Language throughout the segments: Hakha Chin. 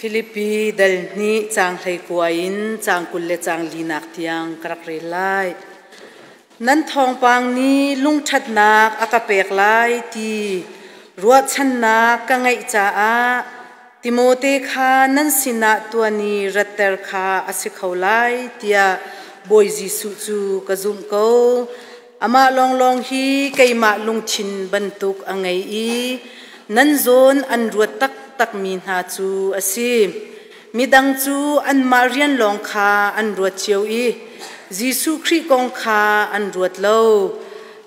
Filipi dal hnih caang 19 in caang 20 le caang linak tiang ka rak rel lai. Nan thawngpang nih lungṭhatnak a ka pek lai ti ruahchannak ka ngeih caah Timote kha nan sinah tuan i ratter kha a si kho lai tiah Bawi Jesuh cu ka zumh ko. Amah lawnglawng hi keimah lungthin bantuk a ngei i nan zawn an ruat taktakmi hna cu a si. Midang cu anmah rian lawng kha an ruat cio i Jesuh Khrih kong kha an ruat lo.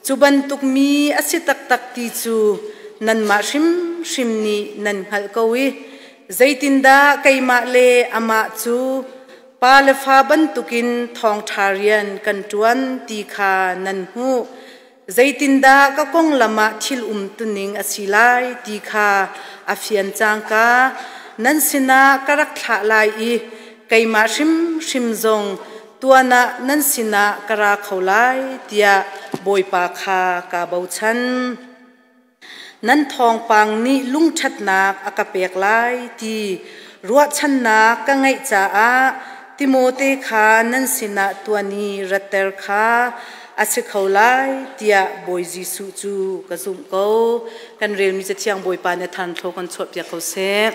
Cu bantuk mi a si taktak ti cu nanmah hrimhrim nih nan hngalh ko i zeitindah keimah le amah cu Pa le fa bantukin thawngṭha rian kan ṭuan ti kha nan hmuh. Zeitindah ka konglam ah thil umtuning a si lai ti kha a fian cangka nan sinah ka rak thlah lai i keimah hrimhrim zong tuan ah nan sinah ka ra kho lai tiah Bawipa kha kaa bochan. Nan thawngpang nih lungṭhatnak a ka pek lai ti ruahchannak ka ngeih caah Timote kha nan sinah tuan i ratter kha a si kho lai tiah Bawi Jesuh cu ka zumh ko. Kan relmi Cathiang Bawipa nih a thanthlo kan chuahpiak ko seh.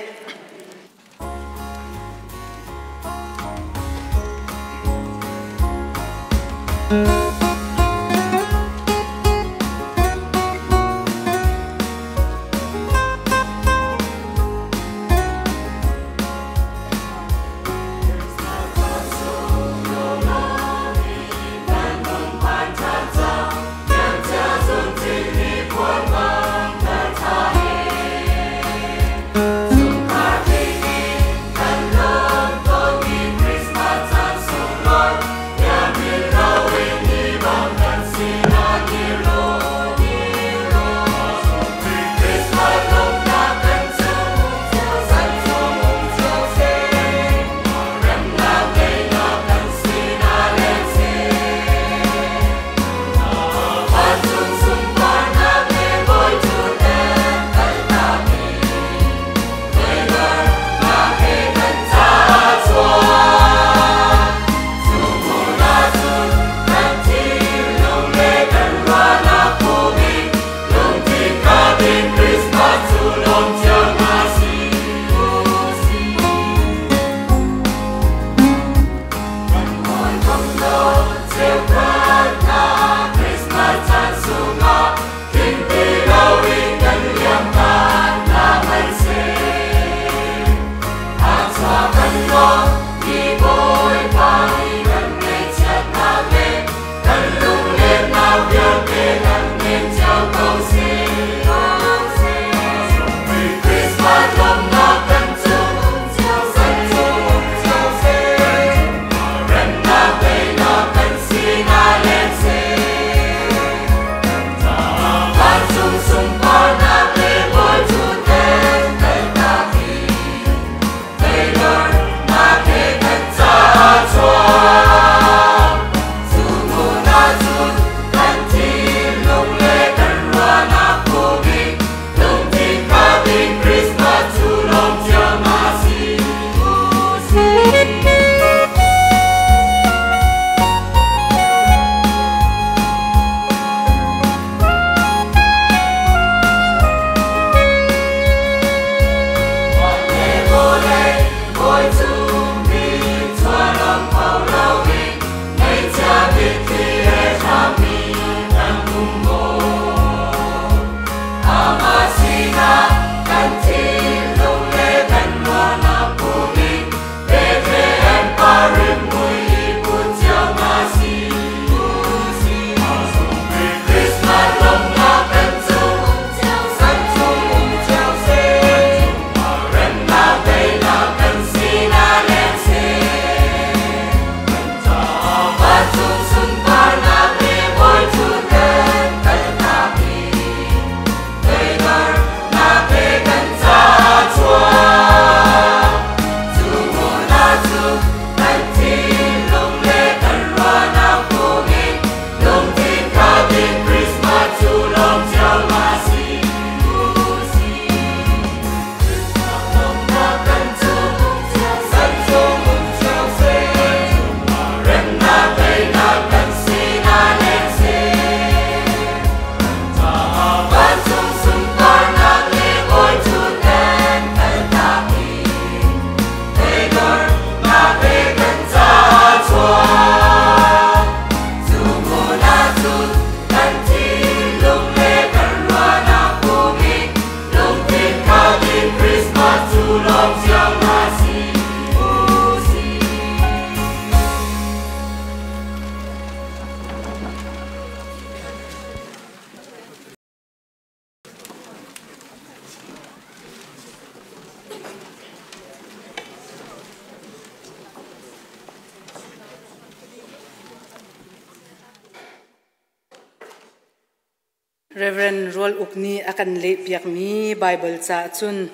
Reverend Rual Uk nih a kan lehpiakmi Baibal ca cun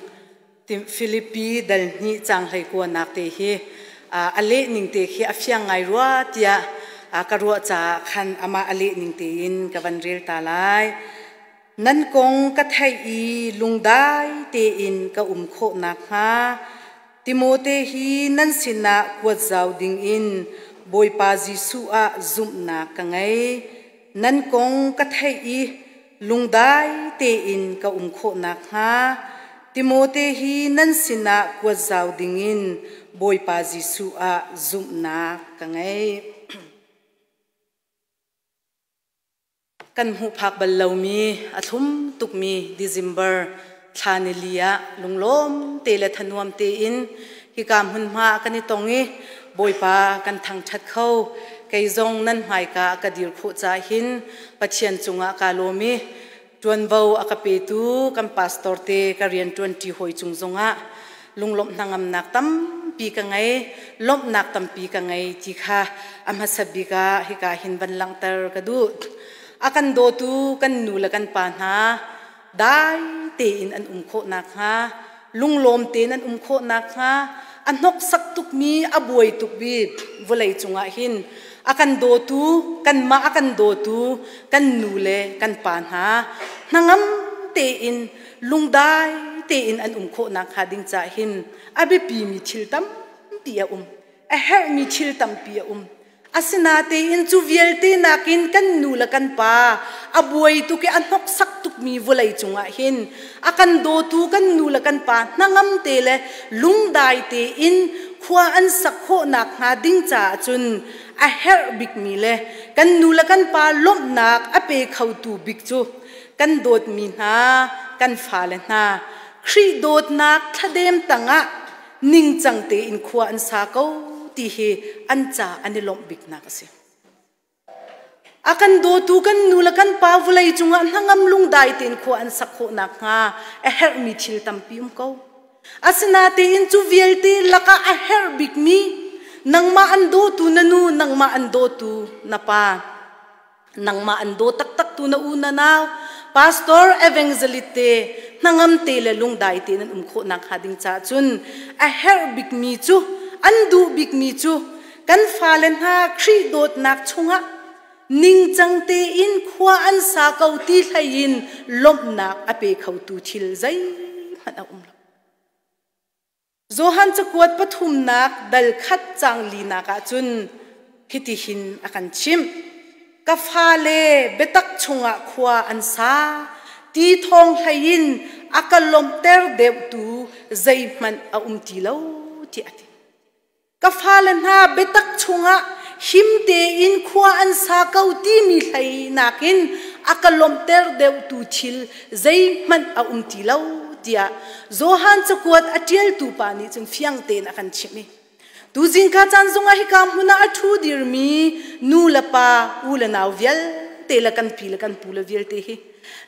Filipi dal hnih caang 19nak te hi a leh ning te khi a fiang ngai rua tiah ka ruah caah khan amah a leh ning tein ka van rel ta lai. Nan kong ka theih i lungdai tein ka um khawh nakhnga Timote hi nan sinah kuat zau dingin Bawipa Jesuh ah zumhnak ka ngei. Nan kong ka theih i lungdai tein ka um khawh nakhnga Timote hi nan sinah kuat zau dingin Bawipa Jesuh ah zumhnak ka ngei. Kan hmuh phak bal lomi a thlum tukmi December thla nili ah lunglawm te le thanuam tein hika hmunhma kan i tong i Bawipa kan thangṭhat kho. Kei zong nan hmaika ka dir khawh caah hin Pathian cungah kaa lawm i ṭuanvo a ka petu kan pastor te ka rian ṭuanṭi hawi cung zongah lunglawmh hnangamnak tampi ka ngei, lawmhnak tampi ka ngei ti kha a hmasa bik ah hika hin van langhter ka duh. A kan dawtu kan nu le kan pa hna dai tein an um khawh nakhnga, lunglawm tein an um khawh nakhnga, a hnoksak tukmi, a buai tukmi vawlei cungah hin a kan dawtu, kanmah a kan dawtu kan nu le kan pa hna hnangam tein lungdai tein an um khawh nakhnga ding caah hin a biapimi thil tampi a um, a herhmi thil tampi a um. Asinatein cu vialte nakin kan nu le kan pa a buai tuk i a hnoksak tukmi vawlei cungah hin a kan dawtu kan nu le kan pa hnangam te le lungdai tein khua an sak khawh nakhnga ding caah cun a herh bikmi le kan nu le kan pa lawmhnak a pe khotu bik cu kan dawtmi hna kan fale hna Khrih dawtnak thladem tangah ningcang tein khua an sa ko ti hi an ca an i lawmh biknak a si. A kan dawtu kan nu le kan pa vawlei cungah hnangam lungdai tein khua an sak khawh nakhnga a herhmi thil tampi um ko. Asinatein cu vialte lakah a herh bikmi nangmah an dawtu na nu, nangmah an dawtu na pa, nangmah an daw taktak tu na u na nau pastor evangelist te hnangam te le lungdai te nan um khawh nak hnga ding caah cun a herh bikmi cu an duh bikmi cu kan fale hna Khrih dawtnak chungah ningcang tein khua an sa ko ti hlei in lawmhnak a pe khotu thil zeihmanh a um lo. Johan cakuat pathumnak dal khat cang linak ah cun hitihin a kan chimh. Ka fale biatak chungah khua an sa, ti thawng hlei in a ka lawmhter deuhtu zeihmanh a um ti lo tiah a ti. Ka fale hna biatak chungah him tein khua an sa ko timi hlei nakin a ka lawmhter deuhtu thil zeihmanh a um ti lo tiah Johan cakuat a ṭialtu pa nih cun fiang tein a kan chimh i tuzing ka caan zongah hika hmun ah a ṭhu dirmi nu le pa u le nau vialte le kan pi le kan pu le vialte hi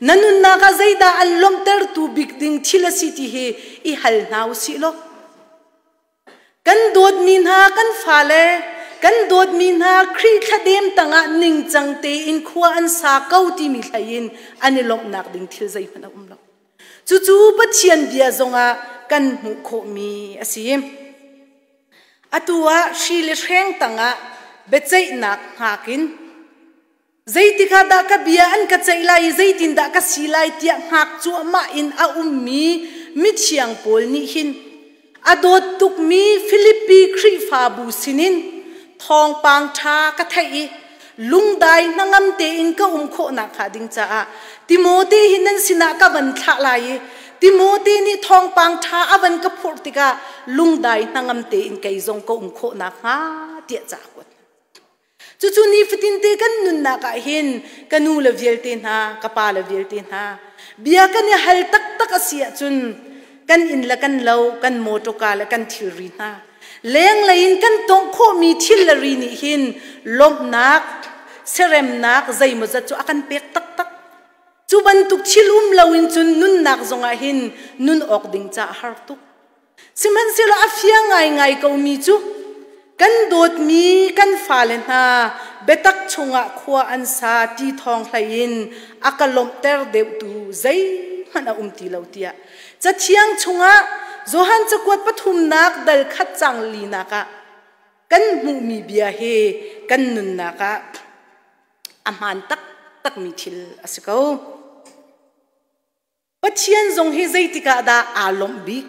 na nunnak ah zeidah an lawmhtertu bik ding thil a si ti hi i hal hna u sih law Kan dawtmi hna kan fale, kan dawtmi hna Khrih thladem tangah ningcang tein khua an sa ko timi hlei in an i lawmhnak ding thil zeihmanh a um lo. Cucu Pathian bia zongah kan hmuh khawhmi a si. Atu ah hri le hreng tangah biaceihnak hngak in Zeitik ah dah ka bia an ka ceih lai i zeitindah ka si lai tiah hngak cuahmah in a ummi mithiang pawl nih hin a dawt tukmi Filipi Khrihfabu sinin thawngpang ṭha ka theih i lungdai hnangam tein ka um khawh nakhnga ding caah Timote hi nan sinah ka van thlah lai i Timote nih thawngpang ṭha a van ka phurh tikah lungdai hnangam tein kei zong ka um khawh nakhnga tiah ca a kuat. Cucu nifatinte kan nunnak ah hin ka nu le vialte hna, ka pa le vialte hna, bia kan i hal taktak a si ahcun kan inn le kan lo, kan mawṭawka le kan thilri hna, lenglei in kan tongh khawhmi thil le ri nih hin lawmhnak, siaremnak zeimawzat cu a kan pek taktak. Cu bantuk thil um loin cun nunnak zongah hin nun awk ding ca a har tuk. Sihmanhsehlaw a fiang ngaingai komi cu kan dawtmi kan fale hna biatak chungah khua an sa ti thawng hlei in a ka lawmhter deuhtu zeihmanh a um ti lo tiah Cathiang chungah Johan cakuat pathumnak dal khat cang linak ah kan hmuhmi bia hi kan nunnak ah a hmaan taktakmi thil a si ko. Pathian zong hi zeitik ah dah aa lawmh bik?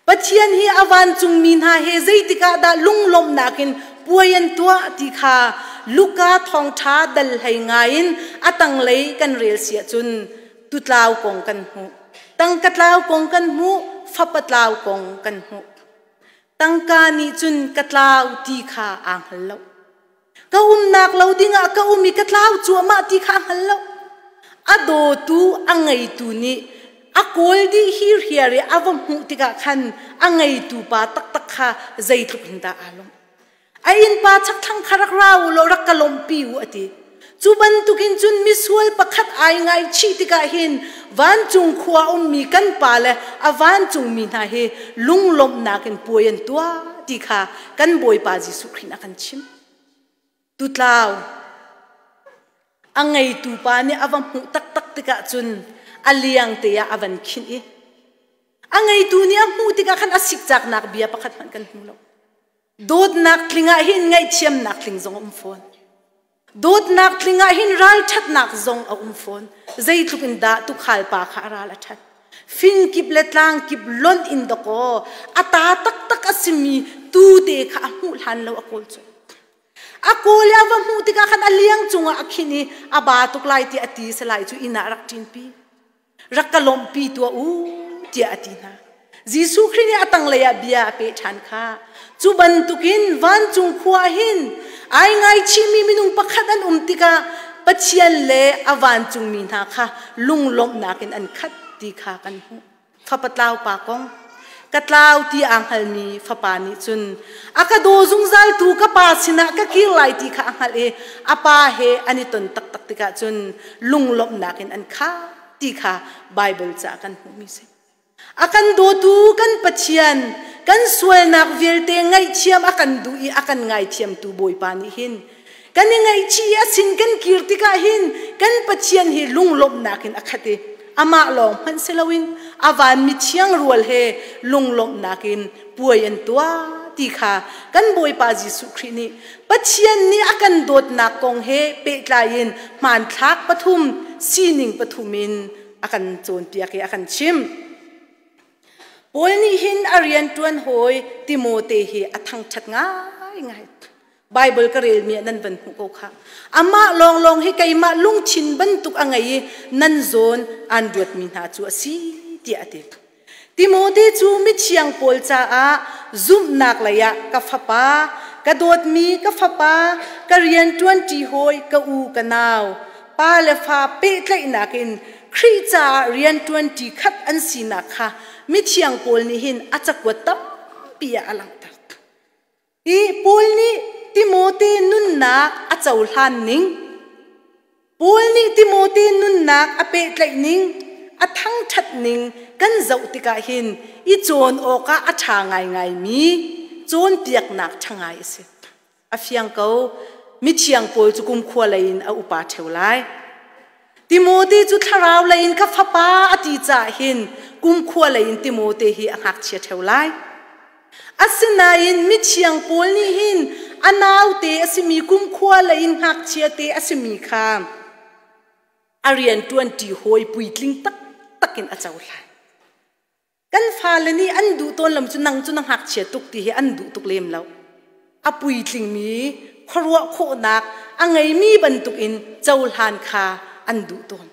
Pathian hi a vancungmi hna he zeitik ah dah lunglawmhnak in puai an tuah ti kha Luka thawngṭha dal hlei ngai in a tanglei kan rel si ahcun tutlau kong kan hmuh. Tangka tlau kong kan hmuh, fapa tlau kong kan hmuh. Tangka nih cun ka tlau ti kha aa hngal lo. Ka umnak lo dingah ka um i ka tlau cuahmah ti kha a hngal lo. A dawtu, a ngeitu nih a kawl dih hirhiar i a va hmuh tikah khan a ngeitu pa taktak kha zeitluk in dah aa lawmh. A innpa chakthlang kha rak ra u law rak ka lawmhpi u a ti. Cu bantukin cun misual pakhat ai ngaichih tikah hin vancung khua ummi kan pa le a vancungmi hna hi lunglawmhnak in puai an tuah ti kha kan Bawipa Jesuh Khrih nih a kan chimh. Tutlau a ngeitu pa nih a va hmuh taktak tikah cun a liang te ah a van khinh i a ngeitu nih a hmuh tikah khan a sikcaknak bia pakhat hmanh kan hmu lo. Dawtnak tling ah hin ngaihthiamnak tling zong a um fawn. Dawtnak tling ah hin ralṭhatnak zong a um fawn. Zeitluk in dah tuukhal pa kha a ral a ṭhat. Fingkip le tlangkip lonh in dakaw a ta taktak a simi tuu te kha a hmuh hlan lo a kawl cu. A kawl i a va hmuh tikah khan a liang cungah a khin i a ba tuk lai ti a ti salai cu inn ah a rak ṭinpi. Rak ka lawmhpi tuah u tiah a ti hna. Jesuh Khrih nih a tanglei ah bia a peh ṭhan kha. Cu bantukin vancung khua ah hin ai ngaichihmi minung pakhat an um tikah Pathian le a vancungmi hna kha lunglawmhnak in an khat ti kha kan hmuh. Fapa tlau pa kong ka tlau ti aa hngalmi fapa nih cun a ka daw zungzaltu ka pa sinah ka kir lai ti kha a hngalh i a pa he an i ton taktak tikah cun lunglawmhnak in an khah ti kha Baibal ca kan hmuhmi si. A kan dawtu kan Pathian kan sualnak vialte ngaihthiam a kan duh i a kan ngaithiamtu Bawipa nih hin kan i ngaihchih i a sin kan kir tikah hin kan Pathian hi lunglawmhnak in a khat i amah lawng hmanh si loin a van mithiang rual he lunglawmhnak in puai an tuah ti kha kan Bawipa Jesuh Khrih nih Pathian nih a kan dawtnak kong he pehtlai in hmanthlak pathum sining pathum in a kan cawnpiak i a kan chimh. Paul nih hin a rianṭuan hawi Timote hi a thangṭhat ngaingai. Baibal ka relmi ah nan van hmuh ko kha. Amah lawnglawng hi keimah lungthin bantuk a ngei i nan zawn aan ruatmi hna cu a si tiah a ti. Timote cu mithiang pawl caah zumhnak lei ah ka fapa, ka dawtmi ka fapa, ka rianṭuanṭi hawi ka u ka nau, pa le fa pehtlaihnak in Khrih caah rianṭuanṭi khat an sinak kha mithiang pawl nih hin a cakuat tampi ah a langhter. Hi Paul nih Timote nunnak a cohlan ning, Paul nih Timote nunnak a pehtlaih ning, a thangṭhat ning kan zoh tikah hin i cawn awkah a ṭha ngaingaimi cawnpiaknak ṭha ngai a si. A fiang ko, mithiang Paul cu kumkhua lei in a upa ṭheo lai. Timote cu thlarau lei in ka fapa a ti caah hin kumkhua lei in Timote hi a ngakchia ṭheo lai. Asinain mithiang Paul nih hin a naute a simi kumkhua lei in ngakchia te a simi kha a rian ṭuanṭi hawi puitling taktak in a cohlan. Kan fale nih an duh tawn lam cu nang cu na ngakchia tuk ti hi an duh tuk lem lo. A puitlingmi khuaruah khawhnak a ngeimi bantukin cohlan kha an duh tawn.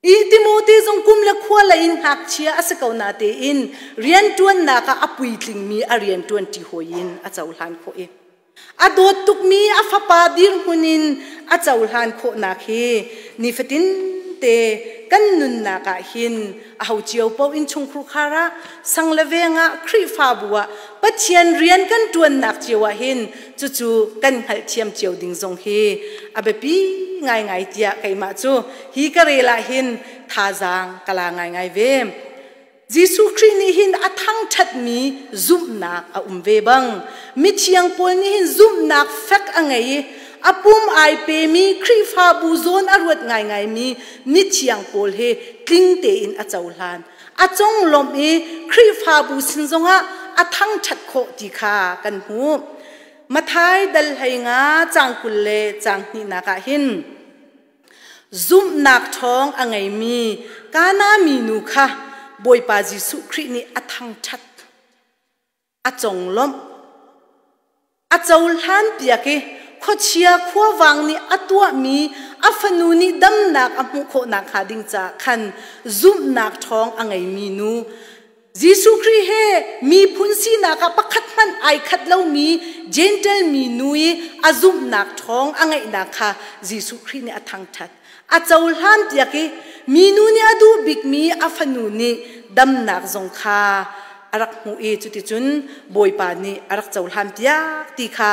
I Timote zong kum le khua lei in ngakchia a si ko natein rianṭuannak ah a puitlingmi a rianṭuanṭi hawi in a cohlan khawh i a dawt tukmi a fapa dirhmun in a cohlan khawhnak hi nifatin te kan nunnak ah hin aho cio paoh innchungkhur khar ah sang le veng ah Khrihfabu ah Pathian rian kan ṭuannak cio ah hin cucu kan hngalhthiam cio ding zong hi a biapi ngaingai tiah keimah cu hi ka rel ah hin thazaang ka la ngaingai ve. Jesuh Khrih nih hin a thangṭhatmi zumhnak a um ve bang mithiang Paul nih hin zumhnak fek a ngei i a pum ai pemi Khrihfabu zawn a ruat ngaingaimi mithiang pawl he tling tein a cohlan. A conglawmh i Khrihfabu sin zongah a thangṭhat khawh ti kha kan hmuh. Matthai dal 15 caang 20 le caang hnihnak ah hin Zumhnak ṭhawng a ngeimi Kana minu kha Bawipa Jesuh Khrih nih a thangṭhat, a conglawmh, a cohlanpiak i khuachia khuavang nih a tuahmi a fanu nih damnak a hmuh khawh nakhnga ding caah khan zumhnak ṭhawng a ngeimi nu Jesuh Khrih he miphun sinak ah pakhat hmanh ai khat lomi Jentail minu i a zumhnak ṭhawng a ngeihnak kha Jesuh Khrih nih a thangṭhat. A cohlan piak i minu nih a duh bikmi a fanu nih damnak zong kha a rak hmuh i cuticun Bawipa nih a rak cohlan piak ti kha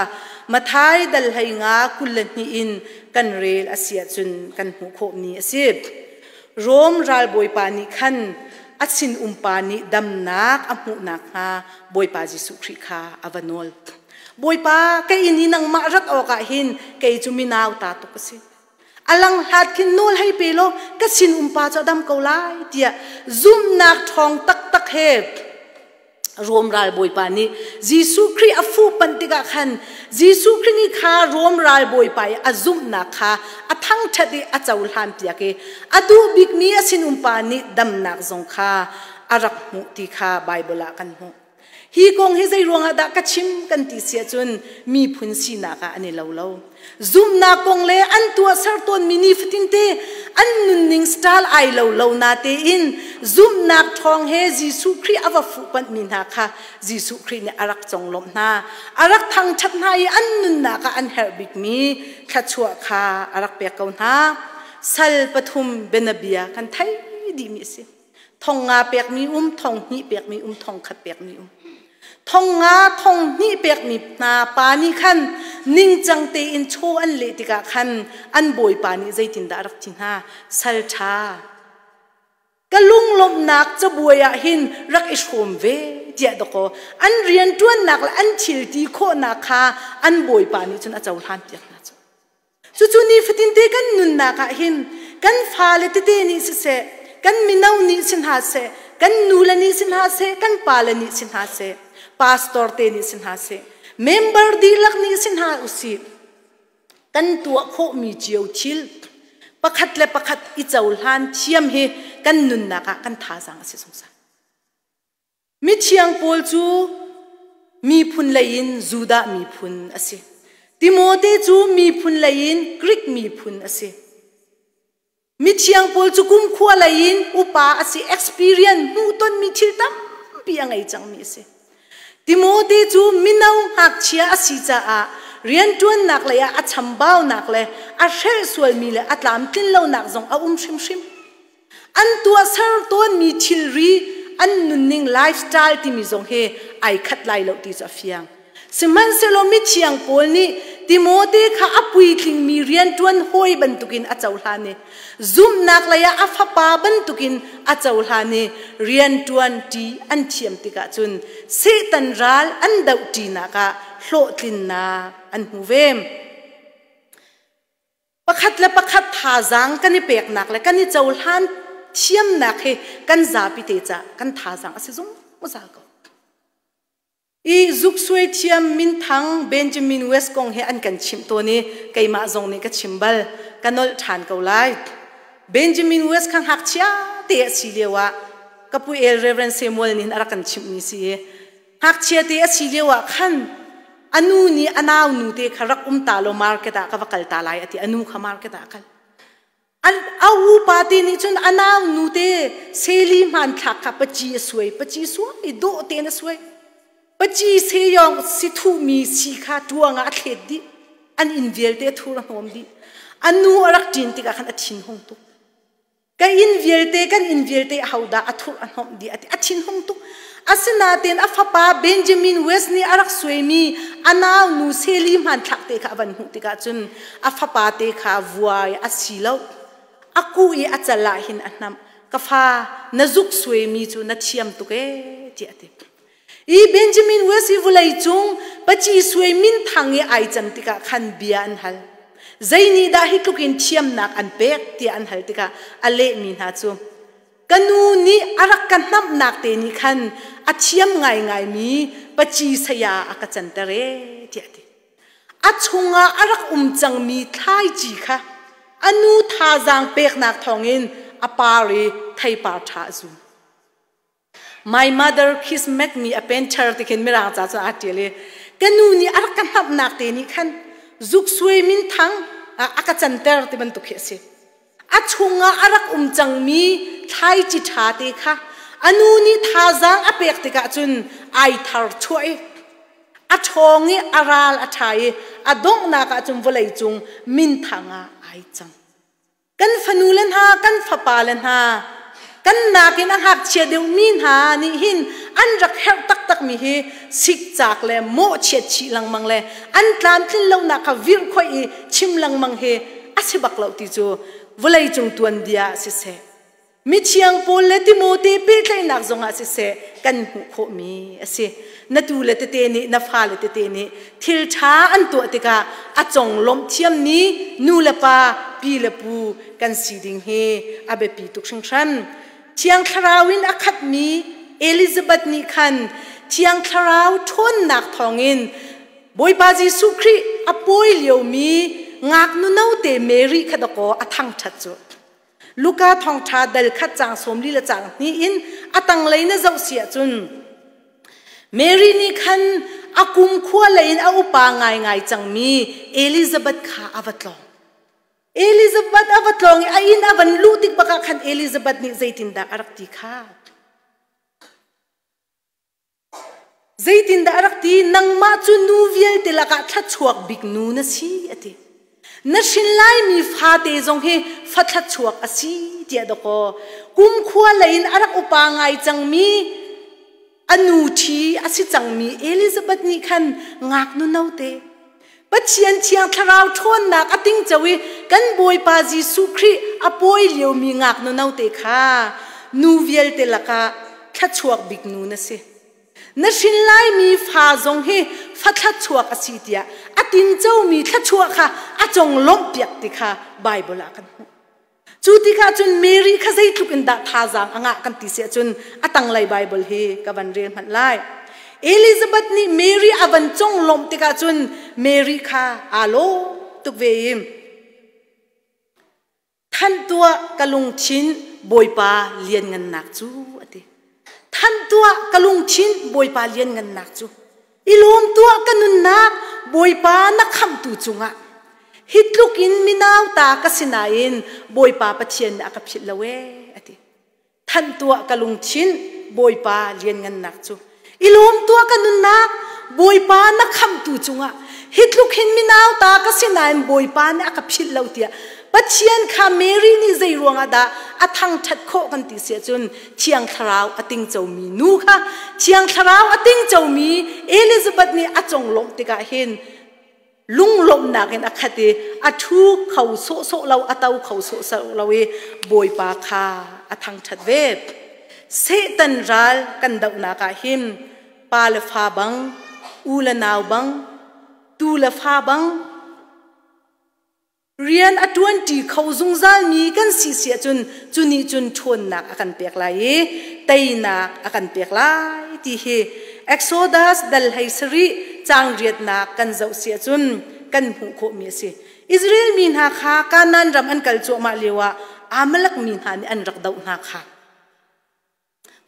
Matthai dal 15 22 in kan rel a si ahcun kan hmuh khawhmi a si. Rom ralbawipa nih khan a sinumpa nih damnak a hmuh nakhnga Bawipa Jesuh Khrih kha a va nawl. Bawipa, kei inn i nangmah rat awkah hin kei cu minau ta tuk a si. A langhlat khin nawl hei pe law ka sinumpa cu a dam ko lai tiah zumhnak ṭhawng taktak he Rom ralbawipa nih Jesuh Khrih a fuhpanh tikah khan Jesuh Khrih nih kha Rom ralbawipa i a zumhnak kha a thangṭhat i a cohlan piak i a duh bikmi a sinumpa nih damnak zong kha a rak hmuh ti kha Baibal ah kan hmuh. Hi kong hi zei ruangah dah ka chim kan ti si ahcun miphun sinak ah an i lo lo. Zumhnak kong le an tuahser tawnmi nifatinte an nunning style ai lo lo natein zumhnak ṭhawng he Jesuh Khrih a va fuhpanhmi hna kha Jesuh Khrih nih a rak conglawmh hna. A rak thangṭhat hna i an nunnak ah an herh bikmi thluachuah kha a rak pek ko hna. Sal pathum bianabia kan theih dihmi a si. Thong nga pekmi um, thong hnih pekmi um, thong khat pekmi um. Thong nga thong hnih pekmi hna pa nih khan ningcang tein chaw an leh tikah khan an bawipa nih zeitindah a rak ti hna? Sal ṭha, ka lunglawmhnak cabuai ah hin rak i hrawm ve tiah dakaw an rianṭuannak le an thil ti khawhnak kha an bawipa nih cun a cohlan piak hna cu. Cucu nifatinte kan nunnak ah hin kan fale tete nih siseh, kan mino nih si hna seh, kan nule nih si hna seh, kan pale nih si hna seh, pastor te nih si hna seh, member dihlak nih si hna usih, kan tuah khawhmi cio thil pakhat le pakhat i cohlan thiam hi kan nunnak ah kan thazaang a si zungzal. Mithiang Paul cu miphun lei in Judah miphun a si. Timote cu miphun lei in Greek miphun a si. Mithiang Paul cu kumkhua lei in upa a si, experience hmuhtonmi thil tampi a ngei cangmi a si. Timote cu mino ngakchia a si caah rianṭuannak lei ah a chambaunak le a hrelh sualmi le a tlamtlinlonak zong a um hrimhrim. An tuahser tawnmi thilri, an nunning lifestyle timi zong hi ai khat lai lo ti cu a fiang. Sihmanhsehlaw mithiang Paul nih Timote kha a puitlingmi rianṭuan hawi bantukin a cohlan i zumhnak lei ah a fapa bantukin a cohlan i rianṭuan ṭi an thiam tikah cun Satan ral an doh ṭinak ah hlawhtlinnak an hmu ve. Pakhat le pakhat thazaang kan i peknak le kan i cohlan thiamnak hi kan zapi te ca kan thazaang a si zungzal ko. I zuksuai thiam minthang Benjamin West kong hi an kan chimh tawn i keimah zong nih ka chim bal ka nolh ṭhan ko lai. Benjamin West kha ngakchia te a si lio ah ka pu El Reverend Samuel nih a rak kan chimhmi si i Ngakchia te a si lio ah khan a nu nih a nau nu te kha rak um ta law market ah ka va kal ta lai a ti. A nu kha market ah a kal. An a upa te nih cun a nau nu te seli hmanthlak kha paci a suai, paci suai dawh tein a suai. Paci seyong si thuhmi si kha ṭuang ah a thlet dih. An inn vialte a thur a hnawm dih. A nu a rak ṭin tikah khan a thin hung tuk. Ka inn vialte kan inn vialte ahodah a thurh a hnomh dih a ti. A thinhung tuk. Asinain a fapa Benjamin West nih a rak suaimi a nau nu Sally hmanthlak te kha a van hmuh tikah cun a fapa te kha vuai a si lo. A kuh i a cal ah hin a hnamh. Ka fa, na zuk suaimi cu na thiam tuk ee tiah a ti. I Benjamin West i vulei cung paci suai minthang i ai can tikah khan bia an hal. Zei nih dah hi tluk in thiamnak an pek tiah an hal tikah a lehmi hna cu ka nu nih a rak ka hnamhnak te nih khan a thiam ngaingaimi paci saya a ka canter ee tiah a ti. A chungah a rak um cangmi thlaici kha a nu thazaang peknak thawngin a par i theipar ṭha a zum. My mother kiss make me a painter ti khin mirang ca cu aa ṭial i ka nu nih a rak ka hnamhnak te nih khan zuksuai minthang a ka canter ti bantuk khi a si. A chungah a rak um cangmi thlaici ṭha te kha a nu nih thazaang a pek tikah cun ai thar chuah i a ṭhawng i a ral a ṭha i a donghnak ah cun vawlei cung minthang ah ai cang. Kan fanu le hna, kan fapa le hna, kan nakin a ngakchia deuhmi hna nih hin an rak herh taktakmi hi sikcak le mawhchiat chih lengmang le an tlamtlin lonak kha virhkhoih i chim lengmang hi a si bak lo ti cu vawleicung tuanbia ah siseh Mithiang Paul le Timote pehtlaihnak zongah siseh kan hmuh khawhmi a si. Na tu le tete nih na fale tete nih thil ṭha an tuah tikah a conglawmh thiammi nu le pa, pi le pu kan si ding hi a biapi tuk hringhran. Thiang Thlarau in a khatmi Elizabeth nih khan Thiang Thlarau ṭhawnnak thawngin Bawipa Jesuh Khrih a pawi liomi ngaknu note Mary kha dakaw a thangṭhat cu. Luka thawngṭha dal khat caang 42 le caang hnih in a tanglei na zoh si ahcun Mary nih khan a kum khua lei in a upa ngaingai cangmi Elizabeth kha a va tlawng. Elizabeth a va tlawng i a inn a van luh tik bakah khan Elizabeth nih zeitindah a rak ti kha? Zeitindah a rak ti? Nangmah cu nu vialte lakah thluachuak bik nu na si, a ti. Na hrin laimi fate zong hi fa thluachuak a si, tiah dawkaw. Kumkhua lei in a rak upa ngai cangmi a nu ṭhi a si cangmi Elizabeth nih khan ngaknu note Pathian Thiang Thlarau ṭhawnnak a tingco i kan Bawipa Jesuh Khrih a pawi liomi ngaknu note kha nu vialte lakah thluachuak bik nu na si. Na hrin laimi fa zong hi fa thluachuak a si tiah a tincomi thluachuah kha a conglawmhpiak ti kha Baibal ah kan hmuh. Cu tikah cun Mary kha zeitluk in dah thazaang a ngah kan ti si ahcun a tanglei Baibal hi ka van rel hmanh lai. Elizabeth nih Mary a van conglawmh tikah cun Mary kha aa lawm tuk ve i Thanh tuah ka lungthin Bawipa lianngannak cu a ti. Thanh tuah ka lungthin Bawipa lianngannak cu. I lawm tuah ka nunnak Bawipa na khamhtu cungah. Hi tluk in minau ta ka si nain Bawipa Pathian nih a ka philh lo ee a ti. Thanh tuah ka lungthin Bawipa lianngannak cu. I lawm tuah ka nunnak Bawipa na khamhtu cungah. Hi tluk hin minau ta ka si nain Bawipa nih a ka philh lo tiah Pathian kha Mary nih zei ruangah dah a thangṭhat khawh kan ti si ahcun Thiang Thlarau a tingcomi nu kha Thiang Thlarau a tingcomi Elizabeth nih a conglawmh tikah hin lunglawmhnak in a khat i a ṭhu kho sawhsawh lo a to kho sawhsawh lo i Bawipa kha a thangṭhat ve. Satan ral kan dohnak ah hin pa le fa bang, u le nau bang, tu le fa bang, Rian a ṭuanṭi kho zungzalmi kan si si ahcun cu nih cun ṭhawnnak a kan pek lai i teinak a kan pek lai ti hi Exodus dal 17 caang riatnak kan zoh si ahcun kan hmuh khawhmi a si. Israel mi hna kha Kanaan ram an kal cuahmah lioah Amalek mi hna nih an rak doh hna kha.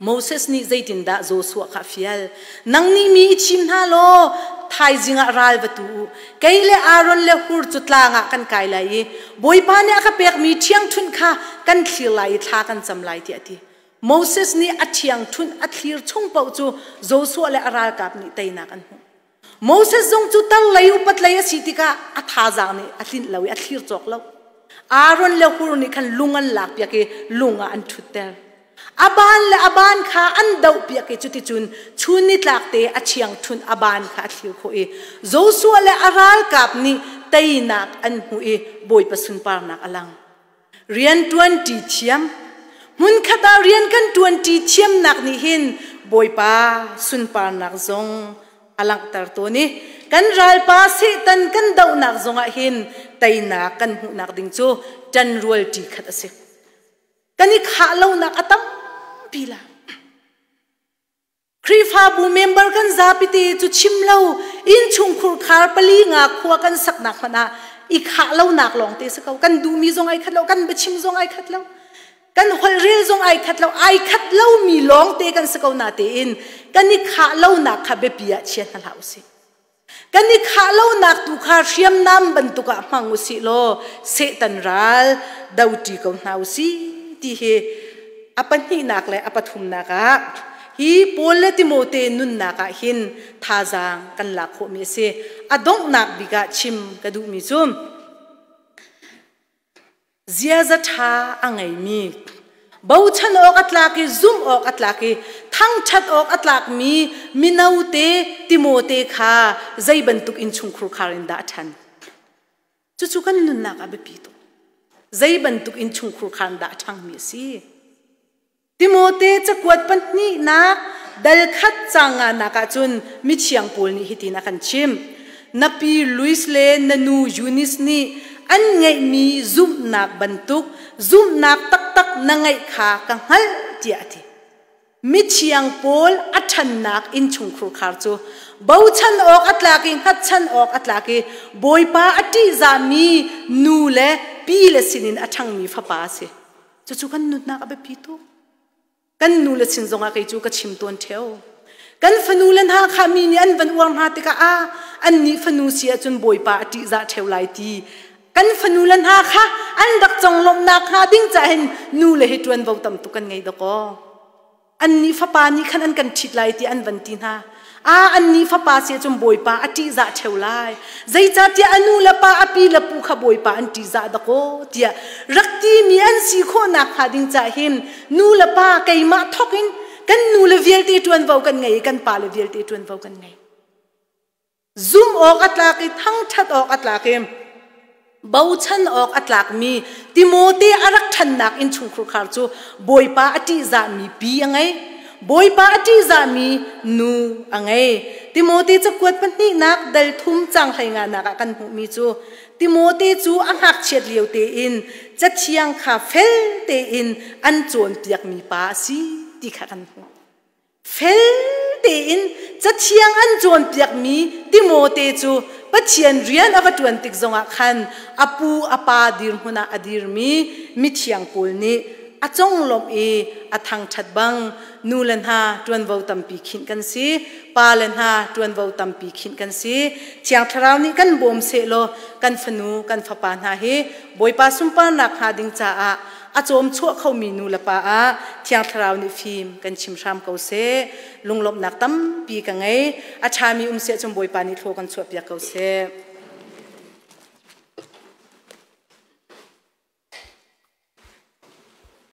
Moses nih zeitindah Joshua kha a fial? Nang nih mi i thim hna law thaizing ah ral va tu u. Kei le Aaron le Hur cu tlang ah kan kai lai i Bawipa nih a ka pekmi ṭhiangṭhunh kha kan thlir lai i thla kan cam lai tiah a ti. Moses nih a ṭhiangṭhunh a thlir chung paoh cu Joshua le a ralkap nih teinak an hmuh. Moses zong cu tar lei upat lei a si tikah a thazaang nih a tlinh lo i a thlir cawk lo. Aaron le Hur nih khan lung an lakpiak i lung ah an ṭhutter. A ban le a ban kha an dohpiak i cuticun chun nitlak te a ṭhiangṭhunh a ban kha a thlir khawh i Joshua le a ralkap nih teinak an hmuh i Bawipa sunparnak a lang. Rian ṭuanṭi thiam. Hmunkhat ah rian kan ṭuanṭi thiamnak nih hin Bawipa sunparnak zong a langhter tawn i kan ralpa Satan kan dohnak zongah hin Teinak kan hmuhnak ding cu ṭanrual ṭi khat a si. Kan i khah lonak a tampi la. Khrihfabu member kan zapi te cu chim lo, innchungkhur khar pali nga khua kan saknak hmanh ah i khah lonak lawng te si ko. Kan duhmi zong ai khat lo, kan biachim zong ai khat lo, kan holhrel zong ai khat lo, ai khat lomi lawng te kan si ko na tein kan i khah lonak kha biapi ah chia hna hlah usih. Kan i khah lonak tu kha hriamnam bantuk ah hmang usih law Satan ral doṭi ko hna usih ti hi a pahnihnak le a pathumnak ah hi Paul le Timote nunnak ah hin thazaang kan lak khawhmi a si. A donghnak bik ah chim ka duhmi cu Ziaza ṭha a ngeimi, bochan awk a tlak i zumh awk a tlak i thangṭhat awk a tlakmi mino te Timote kha zei bantuk innchungkhur khar in dah a ṭhan? Cucu kan nunnak ah biapi tuk. Zei bantuk innchungkhur khar in dah a ṭhangmi a si? Timote cakuat pahnihnak dal khat caang nganak ah cun mithiang Paul nih hitin a kan chimh. Na pi Louis le na nu Eunice nih an ngeihmi zumhnak bantuk zumhnak taktak na ngeih kha ka hngalh tiah a ti. Mithiang Paul a ṭhannak innchungkhur khar cu bochan awk a tlak i hngatchan awk a tlak i Bawipa a ṭihzahmi nu le pi le sinin a ṭhangmi fapa a si. Cucu kan nunnak a biapi tuk. Kan nu le sin zongah kei cu ka chim tawn ṭheo. Kan fanu le hna kha mi nih an van uar hna tikah ah an nih fanu si ahcun Bawipa a ṭihzah ṭheo lai ti. Kan fanu le hna kha an rak conglawmhnak hnga ding caah hin nu le hi ṭuanvo tam tuk kan ngei dakaw. Annih fapa nih khan an kan ṭhit lai ti an van ti hna. Ah, annih fapa si ahcun Bawipa a ṭihzah ṭheo lai. Zeicahtiah a nu le pa, a pi le pu kha Bawipa an ṭihzah dakaw tiah rak timi an si khawhnak hnga ding caah hin nu le pa keimah thawk in kan nu le vialte ṭuanvo kan ngei i kan pa le vialte ṭuanvo kan ngei. Zumh awk a tlak i thangṭhat awk a tlak i bochan awk a tlakmi Timote a rak ṭhannak innchungkhur khar cu Bawipa a ṭihzahmi pi a ngei. Bawipa a ṭihzahmi nu a ngei. Timote cakuat pahnihnak dal thum cang hleinganak ah kan hmuhmi cu Timote cu a ngakchiat lio tein Cathiang kha fel tein an cawnpiakmi pa a si ti kha kan hmuh. Fel tein Cathiang an cawnpiakmi Timote cu Pathian rian a va ṭuan tik zongah khan a pu a pa dirhmun ah a dirmi mithiang pawl nih a conglawmh i a thangṭhat bang nu le hna ṭuanvo tampi khinh kan si, pa le hna ṭuanvo tampi khinh kan si. Thiang Thlarau nih kan bawm sehlaw kan fanu kan fapa hna hi Bawipa sunparnak hnga ding caah a cawm chuah khomi nu le pa ah Thiang Thlarau nih fim kan chim hram ko seh. Lunglawmhnak tampi ka ngei. A ṭhami um siah cun Bawipa nih thlaw kan chuahpiak ko seh.